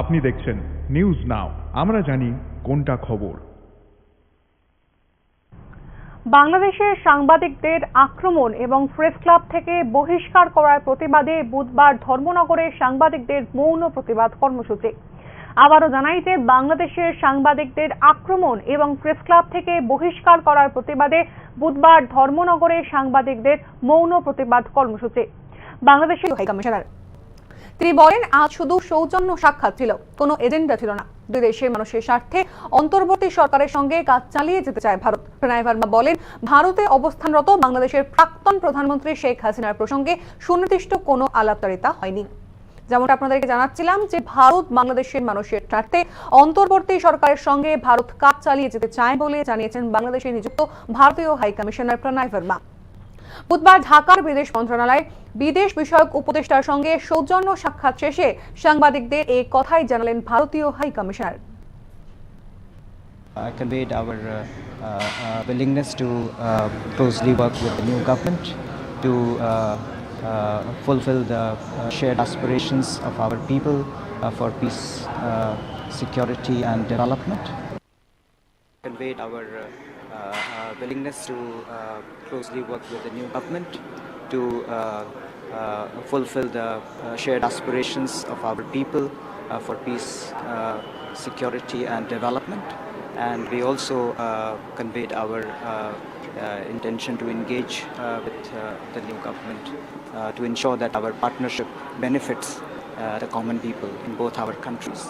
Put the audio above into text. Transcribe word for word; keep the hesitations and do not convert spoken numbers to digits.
আপনি দেখছেন news now, আমরা জানি কোনটা খবর। বাংলাদেশের সাংবাদিকদের আক্রমণ এবং প্রেস ক্লাব থেকে বহিষ্কার করার প্রতিবাদে বুধবার ধর্মনগরে সাংবাদিকদের মৌন প্রতিবাদ কর্মসূচি। আবারও জানাই যে বাংলাদেশের সাংবাদিকদের আক্রমণ এবং প্রেস ক্লাব থেকে বহিষ্কার করার প্রতিবাদে বুধবার ধর্মনগরে সাংবাদিকদের মৌন প্রতিবাদ কর্মসূচি। বাংলাদেশের হাই কমিশনার তিনি বলেন, আজ শুধু সৌজন্য সাক্ষাৎ ছিল, কোনো এজেন্ডা ছিল না। দুই দেশের মানুষের স্বার্থে অন্তর্বর্তী সরকারের সঙ্গে কাজ চালিয়ে যেতে চায় ভারত। প্রণয় ভার্মা বলেন, ভারতে অবস্থানরত বাংলাদেশের প্রাক্তন প্রধানমন্ত্রী শেখ হাসিনার প্রসঙ্গে সুনির্দিষ্ট কোনো আলাপচারিতা হয়নি। যেমনটা আপনাদেরকে জানাচ্ছিলাম যে ভারত বাংলাদেশের মানুষের স্বার্থে অন্তর্বর্তী সরকারের সঙ্গে ভারত কাজ চালিয়ে যেতে চায় বলে জানিয়েছেন বাংলাদেশে নিযুক্ত ভারতীয় হাই কমিশনার প্রণয় ভার্মা। বুধবার ঢাকার বিদেশ মন্ত্রণালয় বিদেশ বিষয়ক উপদেষ্টার সঙ্গে সৌজন্য সাক্ষাৎ শেষে সাংবাদিকদের এই কথাই জানালেন ভারতীয় high commissioner. I conveyed our uh, uh, uh, willingness to uh, closely work with the new government to uh, uh, fulfill the uh, shared aspirations of our people uh, for peace, uh, security, and development. Conveyed our uh, uh, uh, willingness to uh, closely work with the new government to uh, uh, fulfill the uh, shared aspirations of our people uh, for peace, uh, security, and development. And we also uh, conveyed our uh, uh, intention to engage uh, with uh, the new government uh, to ensure that our partnership benefits uh, the common people in both our countries.